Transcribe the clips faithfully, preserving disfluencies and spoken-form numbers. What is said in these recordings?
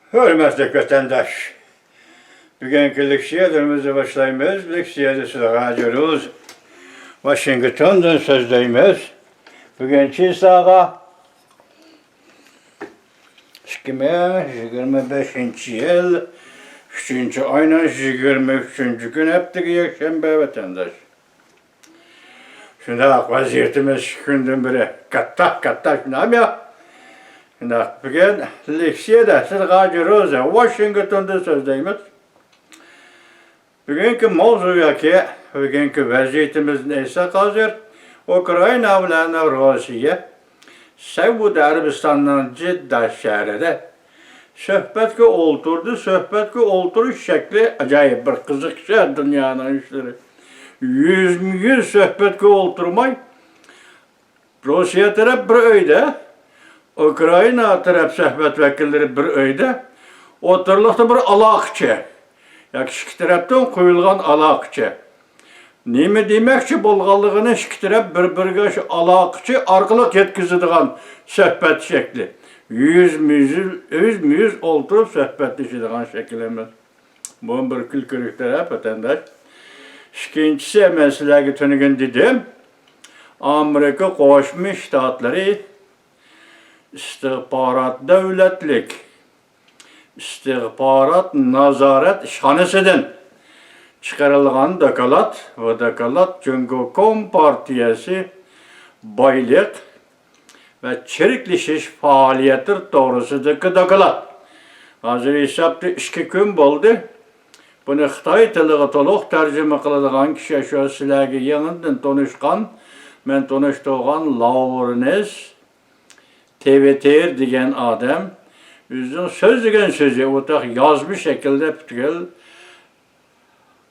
ھۆرمەتلىك ۋەتەنداش، بۈگۈنكى لېكسىيەلىرىمىزنى باشلايمىز. لېكسىيەدە سىلەرگە ھاجى روز، ۋاشىنگتوندىن سۆزلەيمىز. بۈگۈن چىساغا ئىككى مىڭ يىگىرمە بەشىنچى يىل ئۈچىنچى ئاينىڭ يىگىرمە ئۈچىنچى كۈنى، ھەپتىگە يەكشەنبە، ۋەتەنداش. شۇنداق، ۋەزىيىتىمىز ئىككى كۈندىن بېرى كاتتا، كاتتا، شۇنداقمۇ يا؟ شۇنداق، بۈگۈن لېكسىيەدە سىلەرگە ھاجى روز، ۋاشىنگتوندىن سۆزلەيمىز. بۈگۈنكى ماۋزۇ ياكى بۈگۈنكى ۋەزىيىتىمىزنى ئېيتساق، ھازىر ئۇكرائىنا بىلەن روسىيە سەئۇدى ئەرەبىستاننىڭ جىددا شەھىرىدە سۆھبەتكە ئولتۇردى. سۆھبەتكە ئولتۇرۇش شەكلى ئاجايىپ بىر قىزىق شەھەر، دۇنيانىڭ ئىشلىرى. يۈزمۇ يۈز سۆھبەتكە ئولتۇرماي، روسىيە تەرەپ بىر ئۆيدە، ئۇكرائىنا تەرەپ سۆھبەت ۋەكىللىرى بىر ئۆيدە، ئوتتۇرىلىقتا بىر ئالاقىچى ياكى ئىككى تەرەپتىن قويۇلغان ئالاقىچى نېمە دېمەكچى بولغانلىقىنى ئىككى تەرەپ بىر-بىرىگە شۇ ئالاقىچى ئارقىلىق يەتكۈزىدىغان سۆھبەت شەكلى. يۈزمۇ يۈز، يۈزمۇ يۈز ئولتۇرۇپ سۆھبەتلىشىدىغان شەكىل ئەمەس. بۇ بىر كۈلكىلىك تەرەپ، ۋەتەنداش. ئىككىنچىسى، مەن سىلەرگە تۈنۈگۈن دېدىم، ئامېرىكا قوشما شتاتلىرى ئىستىخبارات دۆلەتلىك ئىستىخبارات نازارەت ئىشخانىسىدىن چىقىرىلغان دوكلات، بۇ دوكلات جۇڭگو كومپارتىيەسى بايلىق ۋە چىرىكلىشىش پائالىيەتلىرى توغرىسىدىكى دوكلات. ھازىر ھېسابتا ئىككى كۈن بولدى. بۇنى خىتاي تىلىغا تولۇق تەرجىمە قىلىدىغان كىشى شۇ سىلەرگە يېڭىدىن تونۇشقان، مەن تونۇشتۇرغان لاۋرېنس تېۋتېر دېگەن ئادەم. ئۆزىنىڭ سۆزلىگەن سۆزى ئۇتاق يازما شەكىلدە پۈتكۈل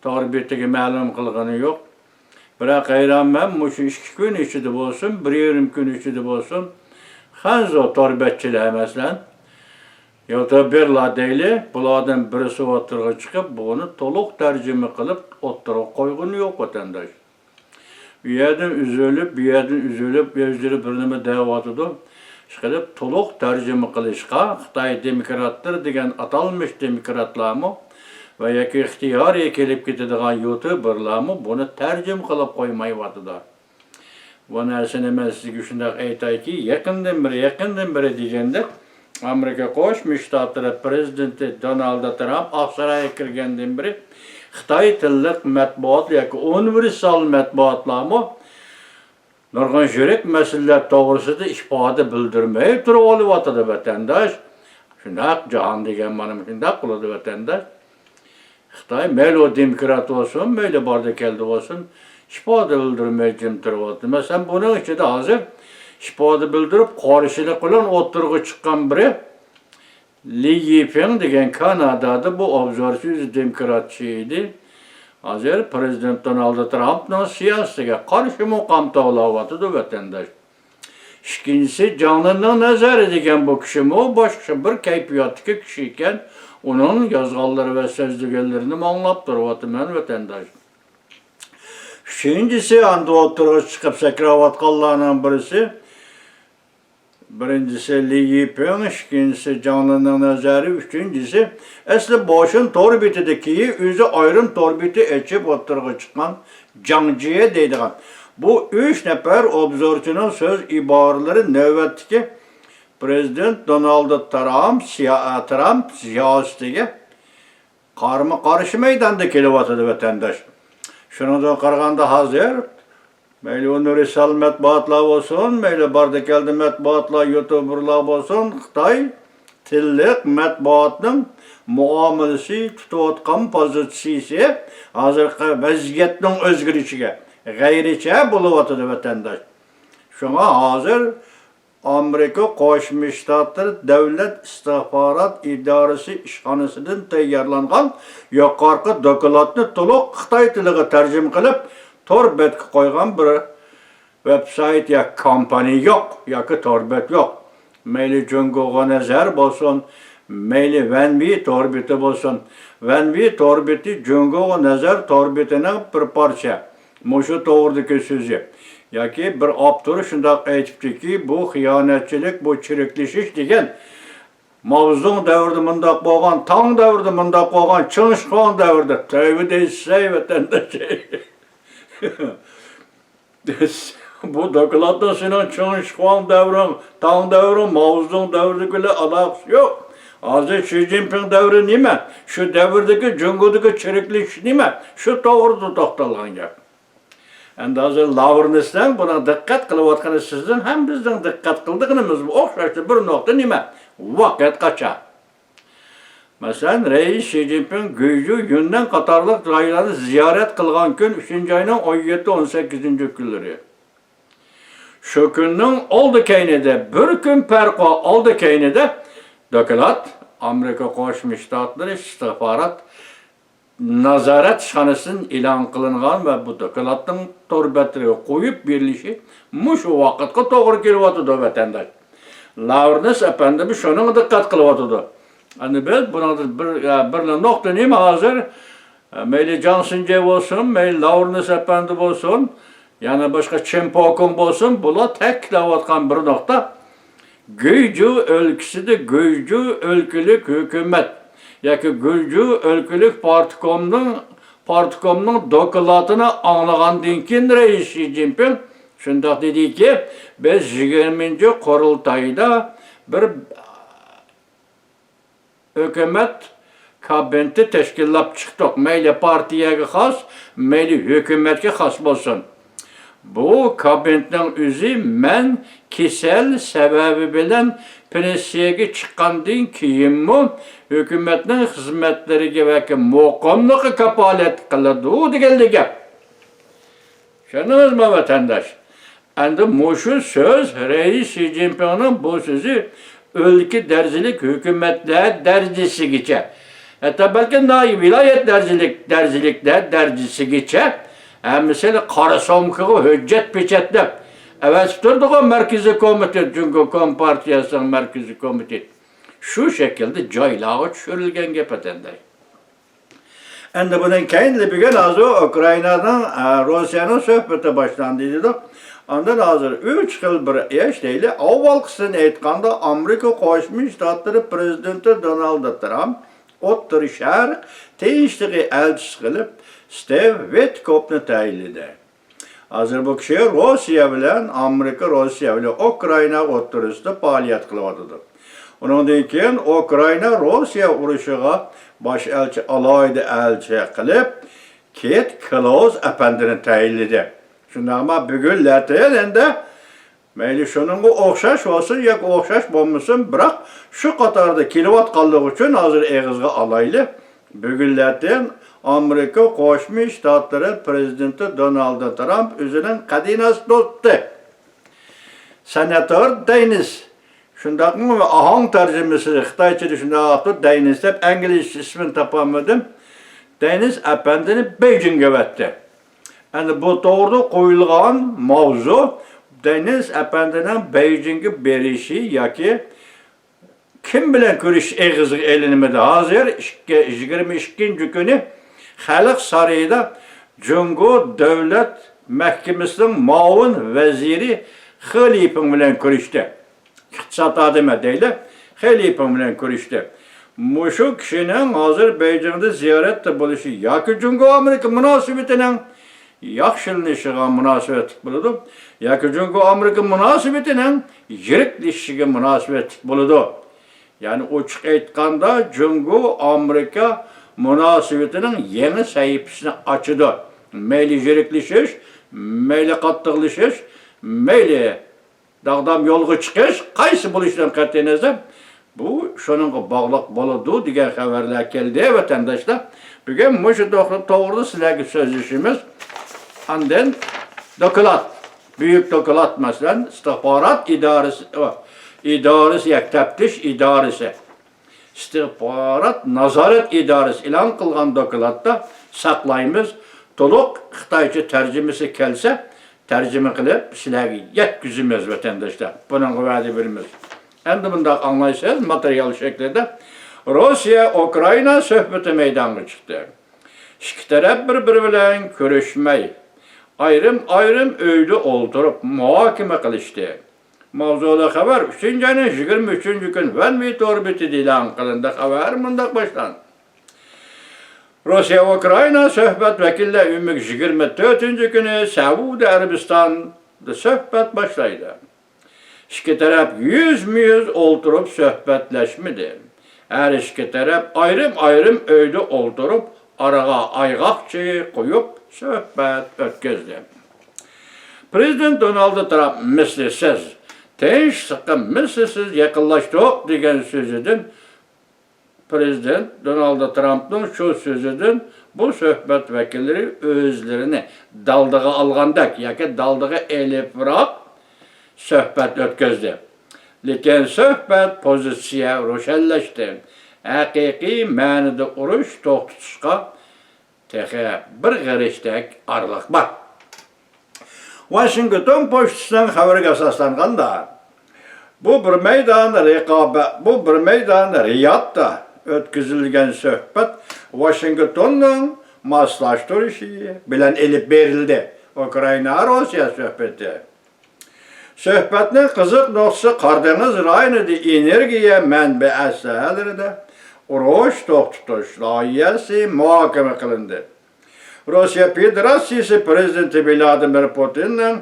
تور بېتىگە مەلۇم قىلغىنى يوق. بىراق ھەيرانمەن، مۇشۇ ئىككى كۈن ئىچىدە بولسۇن، بىر يېرىم كۈن ئىچىدە بولسۇن، خەنزۇ تور بەتچىلەر، مەسىلەن، يۇتۇبېرلار دەيلى، بۇلاردىن بىرسى ئوتتۇرىغا چىقىپ، بۇنى تولۇق تەرجىمە قىلىپ ئوتتۇرىغا قويغىنى يوق، ۋەتەنداش. ئۇ يەردىن ئۈزۈلۈپ، بۇ يەردىن ئۈزۈلۈپ، ئۆزلىرى بىر نېمە دەۋاتىدۇ. ئىشقىلىپ، تولۇق تەرجىمە قىلىشقا خىتاي دېموكراتلىرى دېگەن ئاتالمىش دېموكراتلارمۇ ۋە ياكى ئىختىيارىي كېلىپ كېتىدىغان يۇتۇبېرلارمۇ بۇنى تەرجىمە قىلىپ قويمايۋاتىدۇ. بۇ نەرسىنى مەن سىزگە شۇنداق ئېيتايكى، يېقىندىن بېرى، يېقىندىن بېرى دېگەندە، ئامېرىكا قوشما شتاتلىرى پىرېزىدېنتى دونالد ترامپ ئاقسارايغا كىرگەندىن بېرى خىتاي تىللىق مەتبۇئات ياكى ئۇنىۋېرسال مەتبۇئاتلارمۇ نۇرغۇن يىرىك مەسىلىلەر توغرىسىدا ئىپادە بىلدۈرمەي تۇرۇۋېلىۋاتىدۇ، ۋەتەنداش. شۇنداق، جاھان دېگەن مانا مۇشۇنداق بولىدۇ، ۋەتەنداش. خىتاي مەيلى ئۇ دېموكرات بولسۇن، مەيلى باردا كەلدى بولسۇن، ئىپادە بىلدۈرمەي جىم تۇرۇۋاتىدۇ. مەسىلەن، بۇنىڭ ئىچىدە ھازىر ئىپادە بىلدۈرۈپ، قارشىلىق بىلەن ئوتتۇرىغا چىققان بىرى لى يىپىڭ دېگەن كانادادا بۇ ئوبزورچى، ئۆزى دېموكراتچى ئىدى. ھازىر پىرېزىدېنت دونالد ترامپنىڭ سىياسىتىگە قارشى مۇقام توۋلاۋاتىدۇ، ۋەتەنداش. ئىككىنچىسى، جاڭلىنىڭ نەزەرى دېگەن بۇ كىشىمۇ باشقا بىر كەيپىياتتىكى كىشى ئىكەن، ئۇنىڭ يازغانلىرى ۋە سۆزلىگەنلىرىنىمۇ ئاڭلاپ تۇرۇۋاتىمەن، ۋەتەنداش. ئۈچىنچىسى، ئاندا ئوتتۇرىغا چىقىپ سەكرەۋاتقانلارنىڭ بىرسى، بىرىنچىسى لى يىپىڭ، ئىككىنچىسى جاڭلىنىڭ نەزەرى، ئۈچىنچىسى ئەسلى بوشۈن تور بېتىدىكى، ئۆزى ئايرىم تور بېتى ئېچىپ ئوتتۇرىغا چىققان جاڭ جيې دەيدىغان بۇ ئۈچ نەپەر ئوبزورچىنىڭ سۆز ئىبارىلىرى نۆۋەتتىكى پىرېزىدېنت دونالد ترامپ سىيا-، ترامپ سىياسىتىگە قارىمۇ قارشى مەيداندا كېلىۋاتىدۇ، ۋەتەنداش. شۇنىڭدىن قارىغاندا، ھازىر مەيلى ئۇنىۋېرسال مەتبۇئاتلار بولسۇن، مەيلى باردا كەلدى مەتبۇئاتلار، يۇتۇبېرلار بولسۇن، خىتاي تىللىق مەتبۇئاتنىڭ مۇئامىلىسى، تۇتۇۋاتقان پوزىتسىيىسى ھازىرقى ۋەزىيەتنىڭ ئۆزگىرىشىگە غەيرىچە بولۇۋاتىدۇ، ۋەتەنداش. شۇڭا ھازىر ئامېرىكا قوشما شتاتلىرى دۆلەت ئىستىخبارات ئىدارىسى ئىشخانىسىدىن تەييارلانغان يۇقىرىقى دوكلاتنى تولۇق خىتاي تىلىغا تەرجىمە قىلىپ، تور بەتكە قويغان بىر ۋېبسايت يا كومپانىيە يوق، ياكى تور بەت يوق. مەيلى جۇڭگوغا نەزەر بولسۇن، مەيلى ۋەنۋى تور بېتى بولسۇن. ۋەنۋى تور بېتى جۇڭگوغا نەزەر تور بېتىنىڭ بىر پارچە. مۇشۇ توغرىدىكى سۆزى. ياكى بىر ئاپتور شۇنداق ئېيتىپتىكى، بۇ خىيانەتچىلىك، بۇ چىرىكلىشىش دېگەن ماۋزېدۇڭ دەۋرىدە مۇنداق بولغان، تاڭ دەۋرىدە مۇنداق بولغان، چىڭ شىخۇاڭ دەۋرىدە، تەۋبە دەيسىز ھەي، ۋەتەنداش. بۇ دوكلاتنىڭ سېنىڭ چىڭ شىخۇاڭ دەۋرىڭ، تاڭ دەۋرىڭ، ماۋزېدۇڭ دەۋرىدىكى بىلەن ئالاقىسى يوق. ھازىر شى جىنپىڭ دەۋرى نېمە؟ شۇ دەۋردىكى جۇڭگودىكى چىرىكلىشىش نېمە؟ شۇ توغرىدا توختالغان گەپ. ئەمدى ھازىر لاۋرېنسنىڭ بۇنىڭ دىققەت قىلىۋاتقىنى سىزنىڭ ھەم بىزنىڭ دىققەت قىلىدىغىنىمىزمۇ ئوخشاشلا بىر نۇقتا نېمە؟ ۋاقىت قاچان؟ مەسىلەن، رەئىس شى جىنپىڭ گۇيجۇ، يۈننەن قاتارلىق جايلارنى زىيارەت قىلغان كۈن ئۈچىنچى ئاينىڭ ئون يەتتە، ئون سەككىزىنچى كۈنلىرى. شۇ كۈننىڭ ئالدى كەينىدە، بىر كۈن پەرق بار، ئالدى كەينىدە دوكلات، ئامېرىكا قوشما شتاتلىرى ئىستىخبارات نازارەت ئىشخانىسىدىن ئېلان قىلىنغان ۋە بۇ دوكلاتنىڭ تور بەتلىرىگە قويۇپ بېرىلىشى مۇشۇ ۋاقىتقا توغرا كېلىۋاتىدۇ، ۋەتەنداش. لاۋرېنس ئەپەندىمۇ شۇنىڭغا دىققەت قىلىۋاتىدۇ. ئەمدى بىز بۇنىڭدىن بىر، بىرلا نۇقتا نېمە ھازىر؟ مەيلى جاڭ سىنجې بولسۇن، مەيلى لاۋرېنس ئەپەندى بولسۇن، يەنە باشقا چېن پوكۇڭ بولسۇن، بۇلار تەكىتلەۋاتقان بىر نۇقتا، گۇيجۇ ئۆلكىسىدە گۇيجۇ ئۆلكىلىك ھۆكۈمەت ياكى گۇيجۇ ئۆلكىلىك پارتكومنىڭ، پارتكومنىڭ دوكلاتىنى ئاڭلىغاندىن كېيىن رەئىس شى جىنپىڭ شۇنداق دېدىكى، بىز يىگىرمىنچى قۇرۇلتايدا بىر ھۆكۈمەت كابىنېتى تەشكىللاپ چىقتۇق. مەيلى پارتىيەگە خاس، مەيلى ھۆكۈمەتكە خاس بولسۇن. بۇ كابىنېتنىڭ ئۆزى مەن كېسەل سەۋەبى بىلەن پېنسىيەگە چىققاندىن كېيىنمۇ ھۆكۈمەتنىڭ خىزمەتلىرىگە ۋە مۇقىملىقىغا كاپالەتلىك قىلىدۇ دېگەنلا گەپ. چۈشەندىڭىزمۇ، ۋەتەنداش؟ ئەمدى مۇشۇ سۆز، رەئىس شى جىنپىڭنىڭ بۇ سۆزى ئۆلكە دەرىجىلىك ھۆكۈمەتلەر دەرىجىسىگىچە، ھەتتا بەلكى ناھىيە، ۋىلايەت دەرىجىلىك، دەرىجىلىكلەر دەرىجىسىگىچە ھەممىسىنى قارا سومكىغا ھۆججەت پېچەتلەپ، ئەۋەتىپ تۇرىدىغۇ مەركىزىي كومىتېت، جۇڭگو كومپارتىيەسىنىڭ مەركىزىي كومىتېتى. شۇ شەكىلدە جايلارغا چۈشۈرۈلگەن گەپ، ۋەتەنداش. ئەمدى بۇنىڭ كەينىدە بۈگۈن ھازىر ئۇكرائىنانىڭ، ئە، روسىيەنىڭ سۆھبىتى باشلاندى دېدۇق. ئاندىن ھازىر ئۈچ خىل بىر ئىش دەيلى. ئاۋۋالقىسىنى ئېيتقاندا، ئامېرىكا قوشما شتاتلىرى پرېزىدېنتى دونالد ترامپ ئوتتۇرا شەرق تىنچلىقى ئەلچىسى قىلىپ ستېۋ ۋىتكوفنى تەيىنلىدى. ھازىر بۇ كىشى روسىيە بىلەن، ئامېرىكا روسىيە بىلەن ئۇكرائىنا ئوتتۇرىسىدا پائالىيەت قىلىۋاتىدۇ. ئۇنىڭدىن كېيىن ئۇكرائىنا روسىيە ئۇرۇشىغا باش ئەلچى، ئالاھىدە ئەلچى قىلىپ كېيت كلوز ئەپەندىنى تەيىنلىدى. شۇنداقمۇ بۈگۈن لەتىن ئەندە مەيلى شۇنىڭغا ئوخشاش بولسۇن ياكى ئوخشاش بولمىسۇن، بىراق شۇ قاتاردا كېلىۋاتقانلىقى ئۈچۈن ھازىر ئېغىزغا ئالايلى. بۈگۈنلەردىن ئامېرىكا قوشما شتاتلىرى پرېزىدېنتى دونالد ترامپ ئۆزىنىڭ قەدىناس دوستى، سېناتور دېنىس، شۇنداقمۇ ئاھاڭ تەرجىمىسى خىتايچىدا شۇنداق دېنىس دەپ، ئىنگلىزچە ئىسمىنى تاپالمىدىم، دېنىس ئەپەندىنى بېيجىڭغا ئەۋەتتى. ئەنە بۇ توغرىدا قويۇلغان ماۋزۇ دېنىس ئەپەندىنىڭ بېيجىڭغا بېرىشى ياكى كىم بىلەن كۆرۈشۈش ئېغىزغا ئېلىنمىدى. ھازىر ئىككى، يىگىرمە ئىككىنچى كۈنى خەلق سارىيىدا جۇڭگو دۆلەت مەھكىمىسىنىڭ مۇئاۋىن ۋەزىرى خې لىپىڭ بىلەن كۆرۈشتى. ئىقتىساد ئادىمى دەيلى، خې لىپىڭ بىلەن كۆرۈشتى. مۇشۇ كىشىنىڭ ھازىر بېيجىڭدا زىيارەتتە بولۇشى ياكى جۇڭگو ئامېرىكا مۇناسىۋىتىنىڭ ياخشىلىنىشىغا مۇناسىۋەتلىك بولىدۇ، ياكى جۇڭگو ئامېرىكا مۇناسىۋىتىنىڭ يىرىكلىشىشىگە مۇناسىۋەتلىك بولىدۇ. يەنى ئوچۇق ئېيتقاندا، جۇڭگو ئامېرىكا مۇناسىۋىتىنىڭ يېڭى سەھىپىسىنى ئاچىدۇ. مەيلى يىرىكلىشىش، مەيلى قاتتىقلىشىش، مەيلى داغدام يولغا چىقىش، قايسى بولۇشىدىن قەتئىينەزەر، بۇ شۇنىڭغا باغلىق بولىدۇ دېگەن خەۋەرلەر كەلدى، ۋەتەنداشلار. بۈگۈن مۇشۇ توغرىدا سىلەرگە سۆزلىشىمىز. ئاندىن دوكلات، بۈيۈك دوكلات، مەسىلەن، ئىستىخبارات ئىدارىسى، ئىدارىسى ياكى تەپتىش ئىدارىسى، ئىستىخبارات نازارەت ئىدارىسى ئېلان قىلغان دوكلاتتا ساقلايمىز. تولۇق خىتايچە تەرجىمىسى كەلسە، تەرجىمە قىلىپ سىلەرگە يەتكۈزىمىز، ۋەتەنداشلار. بۇنىڭغا ۋەدە بېرىمىز. ئەمدى مۇنداق ئاڭلايسىز، ماتېرىيال شەكلىدە. روسىيە، ئۇكرائىنا سۆھبىتى مەيدانغا چىقتى. ئىككى تەرەپ بىر-بىرى بىلەن كۆرۈشمەي، ئايرىم-ئايرىم ئۆيدە ئولتۇرۇپ مۇھاكىمە قىلىشتى. ماۋزۇلۇق خەۋەر ئۈچىنچى ئاينىڭ يىگىرمە ئۈچىنچى كۈنى ۋەنۋى تور بېتىدە ئېلان قىلىندى. خەۋەر مۇنداق باشلاندى. روسىيە ئۇكرائىنا سۆھبەت ۋەكىللەر ئۆمىكى يىگىرمە تۆتىنچى كۈنى سەئۇدى ئەرەبىستاندا سۆھبەت باشلايدۇ. ئىككى تەرەپ يۈزمۇ يۈز ئولتۇرۇپ سۆھبەتلەشمىدى. ھەر ئىككى تەرەپ ئايرىم-ئايرىم ئۆيدە ئولتۇرۇپ، ئارىغا ئايغاقچى قويۇپ سۆھبەت ئۆتكۈزدى. پرېزىدېنت دونالد ترامپ مىسلىسىز، تىنچلىققا مىسلىسىز يېقىنلاشتۇق دېگەن سۆزىدىن، پرېزىدېنت دونالد ترامپنىڭ شۇ سۆزىدىن بۇ سۆھبەت ۋەكىللىرى ئۆزلىرىنى دالدىغا ئالغاندەك ياكى دالدىغا ئېلىپراق سۆھبەت ئۆتكۈزدى. لېكىن سۆھبەت پوزىتسىيە روشەنلەشتى. ھەقىقىي مەنىدە ئۇرۇش توختىتىشقا تېخى بىر غېرىشتەك ئارىلىق بار. ۋاشىنگتون پوچتىسىنىڭ خەۋىرىگە ئاساسلانغاندا، بۇ بىر مەيدان رىقابەت، بۇ بىر مەيدان رىيادتا ئۆتكۈزۈلگەن سۆھبەت ۋاشىنگتوننىڭ ماسلاشتۇرۇشى بىلەن ئېلىپ بېرىلدى. ئۇكرائىنا روسىيە سۆھبىتى. سۆھبەتنىڭ قىزىق نۇقتىسى قارا دېڭىز رايونىدا ئېنېرگىيە مەنبە ئەسلىھەلىرىدە ئۇرۇش توختىتىش لايىھەسى مۇھاكىمە قىلىندى. روسىيە فېدېراتسىيىسى پرېزىدېنتى ۋلادىمىر پۇتىننىڭ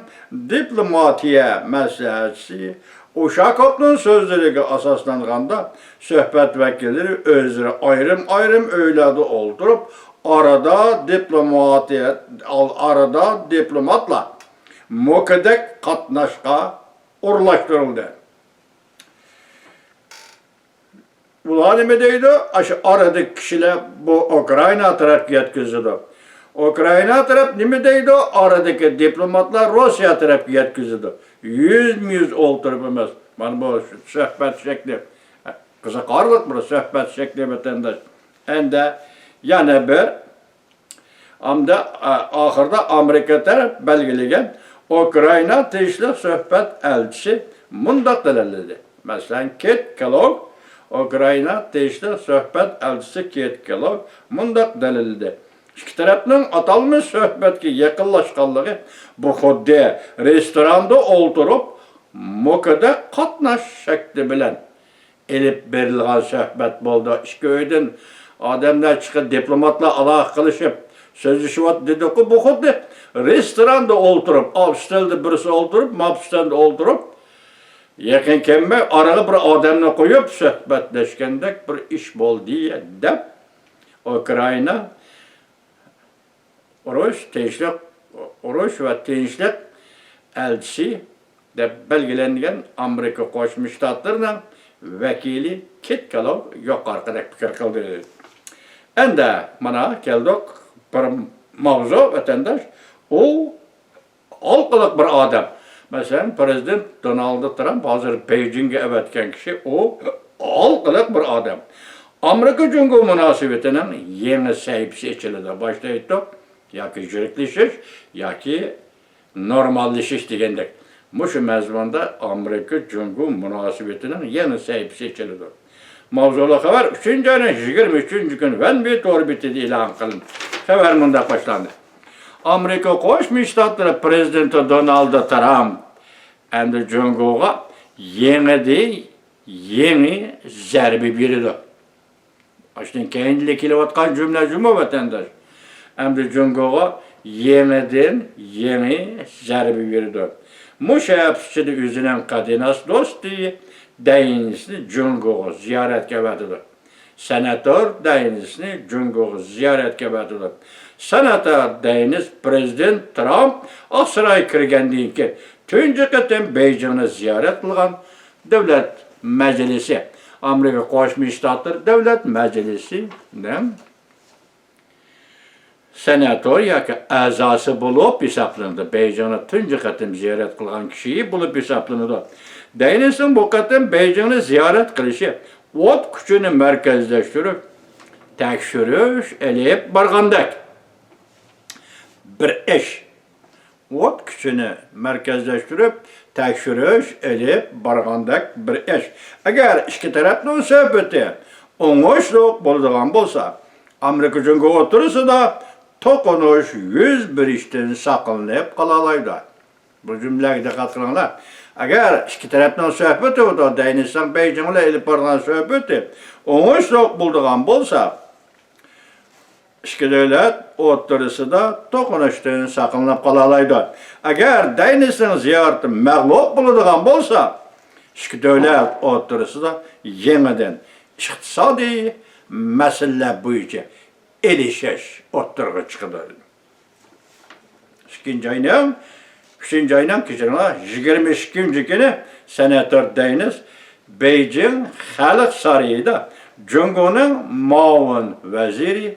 دىپلوماتىيە مەسلىھەتچىسى ئۇشاكوۋنىڭ سۆزلىرىگە ئاساسلانغاندا، سۆھبەت ۋەكىللىرى ئۆزئارا ئايرىم-ئايرىم ئۆيلەردە ئولتۇرۇپ، ئارىدا دىپلوماتىيە، ئارىدا دىپلوماتلار مۇكىدەك قاتناشقا ئورۇنلاشتۇرۇلدى. ئۇلار نېمە دەيدۇ؟ ئاشۇ ئارىدىكى كىشىلەر بۇ ئۇكرائىنا تەرەپكە يەتكۈزىدۇ. ئۇكرائىنا تەرەپ نېمە دەيدۇ؟ ئارىدىكى دىپلوماتلار روسىيە تەرەپكە يەتكۈزىدۇ. يۈزمۇ يۈز ئولتۇرۇپ ئەمەس. مانا بۇ سۆھبەت شەكلى. قىزىقارلىق بىر سۆھبەت شەكلى، ۋەتەنداش. ئەندى يەنە بىر ئامدا، ئا-، ئاخىرىدا ئامېرىكا تەرەپ بەلگىلىگەن ئۇكرائىنا تىنچلىق سۆھبەت ئەلچىسى مۇنداق دەلىللىدى. مەسىلەن، كېت كېلوگ، ئۇكرائىنا تىنچلىق سۆھبەت ئەلچىسى كېت كېلوگ مۇنداق دەلىللىدى. ئىككى تەرەپنىڭ ئاتالمىش سۆھبەتكە يېقىنلاشقانلىقى بۇ خۇددى رېستوراندا ئولتۇرۇپ مۇكىدەك قاتناش شەكلى بىلەن ئېلىپ بېرىلغان سۆھبەت بولىدۇ. ئىككى ئۆيدىن ئادەملەر چىقىپ، دىپلوماتلار ئالاقە قىلىشىپ سۆزلىشىۋاتىدۇ دېدۇقۇ، بۇ خۇددى رېستوراندا ئولتۇرۇپ، ئاپستېلدا بىرسى ئولتۇرۇپ، ماپستېلدا ئولتۇرۇپ، يېقىن كەلمەي ئارىغا بىر ئادەمنى قويۇپ سۆھبەتلەشكەندەك بىر ئىش بولدى دەپ، ئۇكرائىنا ئۇرۇش، تىنچلىق، ئۇرۇش ۋە تىنچلىق ئەلچىسى دەپ بەلگىلەنگەن ئامېرىكا قوشما شتاتلىرىنىڭ ۋەكىلى كېت كېلوگ يۇقىرىقىدەك پىكىر قىلدى. ئەندى مانا كەلدۇق بىر ماۋزۇ، ۋەتەنداش. ئۇ ھالقىلىق بىر ئادەم. مەسىلەن، پرېزىدېنت دونالد ترامپ ھازىر بېيجىڭگە ئەۋەتكەن كىشى، ئۇ ھالقىلىق بىر ئادەم. ئامېرىكا جۇڭگو مۇناسىۋىتىنىڭ يېڭى سەھىپىسى ئېچىلىدۇ. باشتا ئېيتتۇق، ياكى يىرىكلىشىش، ياكى نورماللىشىش دېگەندەك. مۇشۇ مەزمۇندا ئامېرىكا جۇڭگو مۇناسىۋىتىنىڭ يېڭى سەھىپىسى ئېچىلىدۇ. ماۋزۇلۇق خەۋەر ئۈچىنچى ئاينىڭ يىگىرمە ئۈچىنچى كۈنى ۋەنۋى تور بېتىدە ئېلان قىلىندى. خەۋەر مۇنداق باشلاندى. ئامېرىكا قوشما شتاتلىرى پرېزىدېنتى دونالد ترامپ ئەمدى جۇڭگوغا يېڭىدىن يېڭى زەربە بېرىدۇ. ئاشۇنىڭ كەينىدىلا كېلىۋاتقان جۈملە جۇمۇ، ۋەتەنداش. ئەمدى جۇڭگوغا يېڭىدىن يېڭى زەربە بېرىدۇ. مۇشۇ ھەپتە ئىچىدە ئۆزىنىڭ قەدىناس دوستى دەينىسنى جۇڭگوغا زىيارەتكە ئەۋەتىدۇ. سېناتور دەينىسنى جۇڭگوغا زىيارەتكە ئەۋەتىدۇ. سېناتور دەينىس پرېزىدېنت ترامپ ئاقسارايغا كىرگەندىن كېيىن تۇنجى قېتىم بېيجىڭنى زىيارەت قىلغان دۆلەت مەجلىسى، ئامېرىكا قوشما شتاتلىرى دۆلەت مەجلىسىنىڭ سېناتور ياكى ئەزاسى بولۇپ ھېسابلىنىدۇ. بېيجىڭنى تۇنجى قېتىم زىيارەت قىلغان كىشى بولۇپ ھېسابلىنىدۇ. دەينىسنىڭ بۇ قېتىم بېيجىڭنى زىيارەت قىلىشى ئوت كۈچىنى مەركەزلەشتۈرۈپ تەكشۈرۈش ئېلىپ بارغاندەك بىر ئىش. ئوت كۈچىنى مەركەزلەشتۈرۈپ تەكشۈرۈش ئېلىپ بارغاندەك بىر ئىش. ئەگەر ئىككى تەرەپنىڭ سۆھبىتى ئوڭۇشلۇق بولىدىغان بولسا، ئامېرىكا جۇڭگو ئوتتۇرىسىدا توقۇنۇش يۈز بېرىشتىن ساقلىنىپ قالالايدۇ. بۇ جۈملىلەرگە دىققەت قىلىڭلار. ئەگەر ئىككى تەرەپنىڭ سۆھبىتى، دەينىسنىڭ بېيجىڭ بىلەن ئېلىپ بارغان سۆھبىتى ئوڭۇشلۇق بولىدىغان بولسا، ئىككى دۆلەت ئوتتۇرىسىدا توقۇنۇشتىن ساقلىنىپ قالالايدۇ. ئەگەر دەينىسنىڭ زىيارىتى مەغلۇپ بولىدىغان بولسا، ئىككى دۆلەت ئوتتۇرىسىدا يېڭىدىن ئىقتىسادىي مەسىلىلەر بويىچە ئېلىشىش ئوتتۇرىغا چىقىدۇ. ئىككىنچى ئاينىڭ، ئۈچىنچى ئاينىڭ، كەچۈرۈڭلار، يىگىرمە ئىككىنچى كۈنى سېناتور دەينىس بېيجىڭ خەلق سارىيىدا جۇڭگونىڭ مۇئاۋىن ۋەزىرى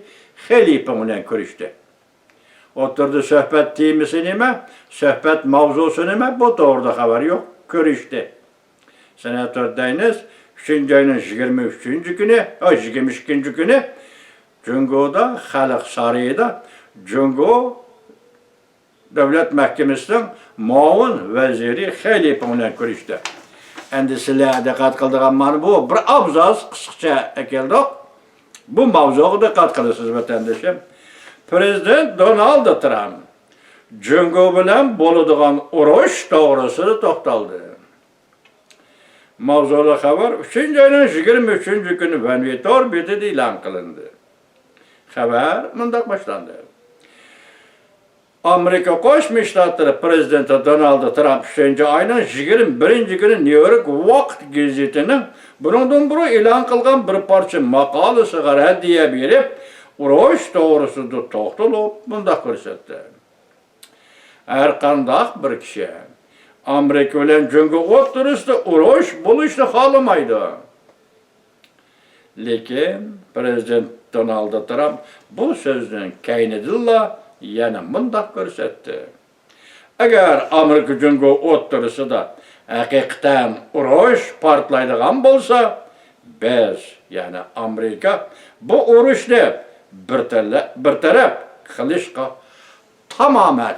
خې لىپىڭ بىلەن كۆرۈشتى. ئوتتۇرىدا سۆھبەت تېمىسى نېمە، سۆھبەت ماۋزۇسى نېمە، بۇ توغرىدا خەۋەر يوق. كۆرۈشتى. سېناتور دەينىس ئۈچىنچى ئاينىڭ يىگىرمە ئۈچىنچى كۈنى، ئا، يىگىرمە ئىككىنچى كۈنى جۇڭگودا، خەلق سارىيىدا جۇڭگو دۆلەت مەھكىمىسىنىڭ مۇئاۋىن ۋەزىرى خې لىپىڭ بىلەن كۆرۈشتى. ئەمدى سىلەر دىققەت قىلىدىغان مانا بۇ بىر ئابزاس قىسقىچە ئەكەلدۇق. بۇ ماۋزۇغا دىققەت قىلىسىز، ۋەتەندىشىم. پىرېزىدېنت دونالد ترامپ جۇڭگو بىلەن بولىدىغان ئۇرۇش توغرىسىدا توختالدى. ماۋزۇلۇق خەۋەر ئۈچىنچى ئاينىڭ يىگىرمە ئۈچىنچى كۈنى ۋەنۋى تور بېتىدە ئېلان قىلىندى. خەۋەر مۇنداق باشلاندى. ئامېرىكا قوشما شتاتلىرى پىرېزىدېنتى دونالد ترامپ ئۈچىنچى ئاينىڭ يىگىرمە بىرىنچى كۈنى نيۇ يورك ۋاقىت گېزىتىنىڭ بۇنىڭدىن بۇرۇن ئېلان قىلغان بىر پارچە ماقالىسىغا رەددىيە بېرىپ، ئۇرۇش توغرىسىدا توختىلىپ، مۇنداق كۆرسەتتى. ھەرقانداق بىر كىشى ئامېرىكا بىلەن جۇڭگو ئوتتۇرىسىدا ئۇرۇش بولۇشنى خالىمايدۇ. لېكىن پىرېزىدېنت دونالد ترامپ بۇ سۆزنىڭ كەينىدىنلا يەنە مۇنداق كۆرسەتتى: ئەگەر ئامېرىكا جۇڭگو ئوتتۇرىسىدا ھەقىقەتەن ئۇرۇش پارتلايدىغان بولسا، بىز، يەنى ئامېرىكا، بۇ ئۇرۇشنى بىر تەرلە-، بىر تەرەپ قىلىشقا تامامەن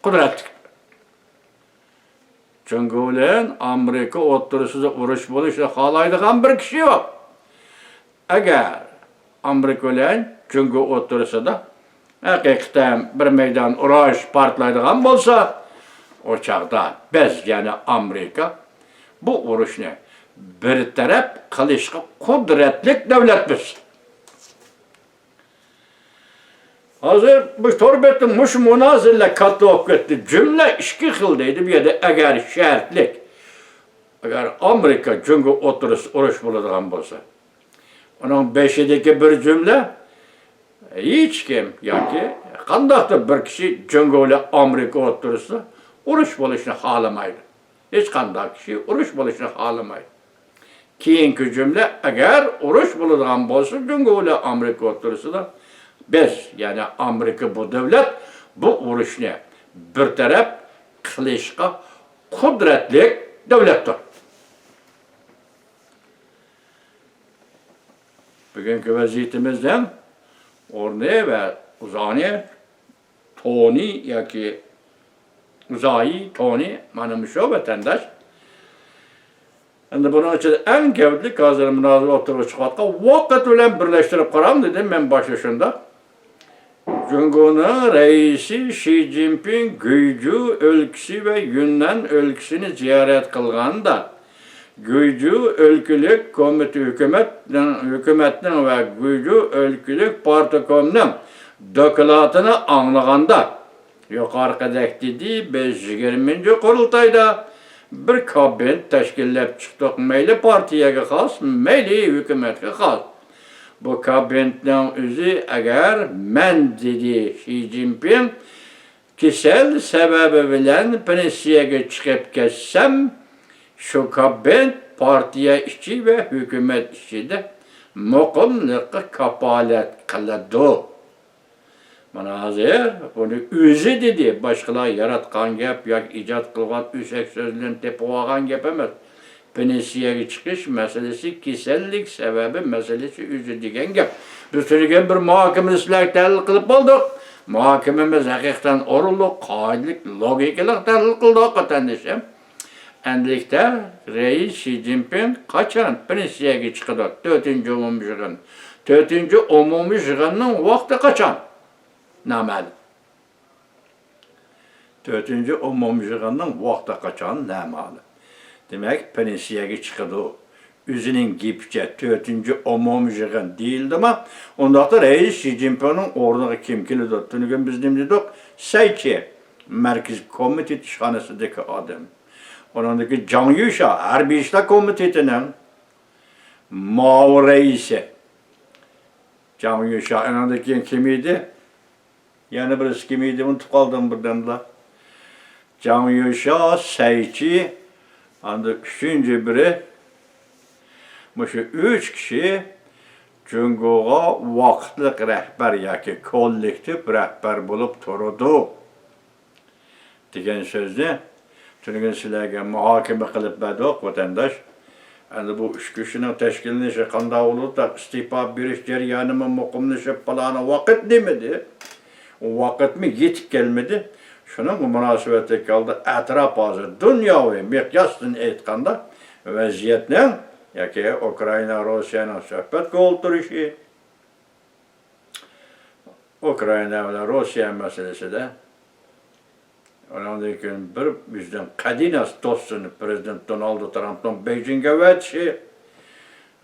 قۇدرەتلىك. جۇڭگو بىلەن ئامېرىكا ئوتتۇرىسىدا ئۇرۇش بولۇشنى خالايدىغان بىر كىشى يوق. ئەگەر ئامېرىكا بىلەن جۇڭگو ئوتتۇرىسىدا ھەقىقەتەن بىر مەيدان ئۇرۇش پارتلايدىغان بولسا، ئۇ چاغدا بىز، يەنى ئامېرىكا، بۇ ئۇرۇشنى بىر تەرەپ قىلىشقا قۇدرەتلىك دۆلەتمىز. ھازىر بۇ تور بەتتە مۇشۇ مۇنازىرىلەر كاتتا بولۇپ كەتتى. جۈملە ئىككى خىل دەيدۇ بۇ يەردە، ئەگەر شەرتلىك. ئەگەر ئامېرىكا جۇڭگو ئوتتۇرىسىدا ئۇرۇش بولىدىغان بولسا، ئۇنىڭ بېشىدىكى بىر جۈملە، ھېچكىم ياكى قانداقتۇر بىر كىشى جۇڭگو بىلەن ئامېرىكا ئوتتۇرىسىدا ئۇرۇش بولۇشنى خالىمايدۇ. ھېچقانداق كىشى ئۇرۇش بولۇشنى خالىمايدۇ. كېيىنكى جۈملە، ئەگەر ئۇرۇش بولىدىغان بولسا، جۇڭگو بىلەن ئامېرىكا ئوتتۇرىسىدا بىز، يەنى ئامېرىكا بۇ دۆلەت بۇ ئۇرۇشنى بىر تەرەپ قىلىشقا قۇدرەتلىك دۆلەتتۇر. بۈگۈنكى ۋەزىيىتىمىزنىڭ ئورنى ۋە ئۇزانى تونى ياكى ئۇزايى تونى، مانا مۇشۇ ۋەتەنداش. ئەمدى بۇنىڭ ئىچىدە ئەڭ گەۋدىلىك ھازىر مۇنازىرە ئوتتۇرىغا چىقىۋاتقان ۋاقىت بىلەن بىرلەشتۈرۈپ قاراڭ دېدىم مەن باشتا شۇنداق. جۇڭگونىڭ رەئىسى شى جىنپىڭ گۇيجۇ ئۆلكىسى ۋە يۈننەن ئۆلكىسىنى زىيارەت قىلغاندا، گۇيجۇ ئۆلكىلىك كومىتېت ھۆكۈمەتنىڭ، ھۆكۈمەتنىڭ ۋە گۇيجۇ ئۆلكىلىك پارتكومنىڭ دوكلاتىنى ئاڭلىغاندا، يۇقىرىقىدەك دېدى، بىز يىگىرمىنچى قۇرۇلتايدا بىر كابىنېت تەشكىللەپ چىقتۇق، مەيلى پارتىيەگە خاس، مەيلى ھۆكۈمەتكە خاس. بۇ كابىنېتنىڭ ئۆزى، ئەگەر مەن، دېدى شى جىنپىڭ، كېسەل سەۋەبى بىلەن پېنسىيەگە چىقىپ كەتسەم، شۇ كابىنېت پارتىيە ئىچى ۋە ھۆكۈمەت ئىچىدە مۇقىملىققا كاپالەت قىلىدۇ. مانا ھازىر بۇنى ئۆزى دېدى، باشقىلار ياراتقان گەپ ياكى ئىجاد قىلغان ئۆسەك سۆزلىرىنى تېپىۋالغان گەپ ئەمەس. پېنسىيەگە چىقىش مەسىلىسى كېسەللىك سەۋەبى مەسىلىسى ئۆزى دېگەن گەپ. بىز تۈنۈگۈن بىر مۇھاكىمىنى سىلەرگە تەھلىل قىلىپ بولدۇق. مۇھاكىمىمىز ھەقىقەتەن ئورۇنلۇق، قائىدىلىك، لوگىكىلىق تەھلىل قىلدۇق، ۋەتەندىشىم. ئەمدىلىكتە رەئىس شى جىنپىڭ قاچان پېنسىيەگە چىقىدۇ؟ تۆتىنچى ئومۇمىي يىغىن. تۆتىنچى ئومۇمىي يىغىننىڭ ۋاقتى قاچان؟ نامەلۇم. تۆتىنچى ئومۇمىي يىغىننىڭ ۋاقتى قاچان نامەلۇم. دېمەك، پېنسىيەگە چىقىدۇ. ئۆزىنىڭ گېپىچە تۆتىنچى ئومۇمىي يىغىن دېيىلدىما، ئۇنداقتا رەئىس شى جىنپىڭنىڭ ئورنىغا كىم كېلىدۇ؟ تۈنۈگۈن بىز نېمە دېدۇق؟ سەي چى، مەركىزىي كومىتېت ئىشخانىسىدىكى ئادەم. ئۇنىڭدىن كېيىن جاڭ يۈشا، ھەربىي ئىشلار كومىتېتىنىڭ مۇئاۋىن رەئىسى جاڭ يۈشا. ئۇنىڭدىن كېيىن كىم ئىدى؟ يەنە بىرسى كىم ئىدى؟ ئۇنتۇپ قالدىم بىردەملا. جاڭ يۈشا، سەي چى، ئاندىن ئۈچىنچى بىرى. مۇشۇ ئۈچ كىشى جۇڭگوغا ۋاقىتلىق رەھبەر ياكى كوللېكتىپ رەھبەر بولۇپ تۇرىدۇ، دېگەن سۆزنى تۈنۈگۈن سىلەرگە مۇھاكىمە قىلىپ بەردۇق، ۋەتەنداش. ئەمدى بۇ ئۈچ كىشىنىڭ تەشكىللىنىشى قانداق بولىدۇ؟ ئىستېپا بېرىش جەريانىمۇ مۇقىملىشىپ، پالانى ۋاقىت دېمىدى. ئۇ ۋاقىتمۇ يېتىپ كەلمىدى. شۇنىڭغا مۇناسىۋەتلىك ھالدا ئەتراپ ھازىر دۇنياۋى مىقياستىن ئېيتقاندا ۋەزىيەتنىڭ ياكى ئۇكرائىنا، روسىيەنىڭ سۆھبەتكە ئولتۇرۇشى، ئۇكرائىنا بىلەن روسىيە مەسىلىسىدە، ئۇنىڭدىن كېيىن بىر بىزنىڭ قەدىناس دوستىنى، پىرېزىدېنت دونالد ترامپنىڭ بېيجىڭگە ئەۋەتىشى،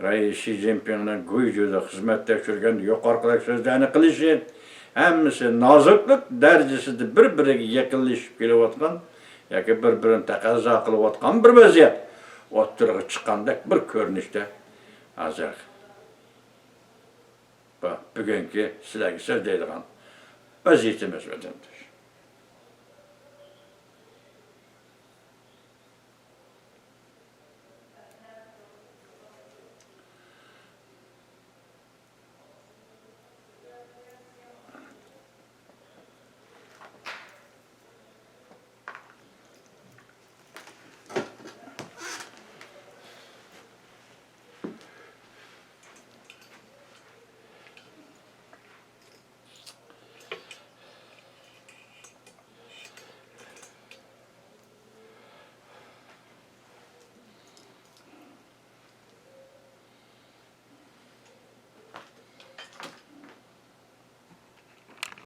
رەئىس شى جىنپىڭنىڭ گۇيجۇدا خىزمەت تەكشۈرگەندە يۇقىرىقىدەك سۆزلەرنى قىلىشى، ھەممىسى نازۇكلۇق دەرىجىسىدە بىر-بىرىگە يېقىنلىشىپ كېلىۋاتقان ياكى بىر-بىرىنى تەقەززا قىلىۋاتقان بىر ۋەزىيەت ئوتتۇرىغا چىققاندەك بىر كۆرۈنۈشتە ھازىر. بۇ بۈگۈنكى سىلەرگە سۆزلەيدىغان ۋەزىيىتىمىز، ۋەتەنداش.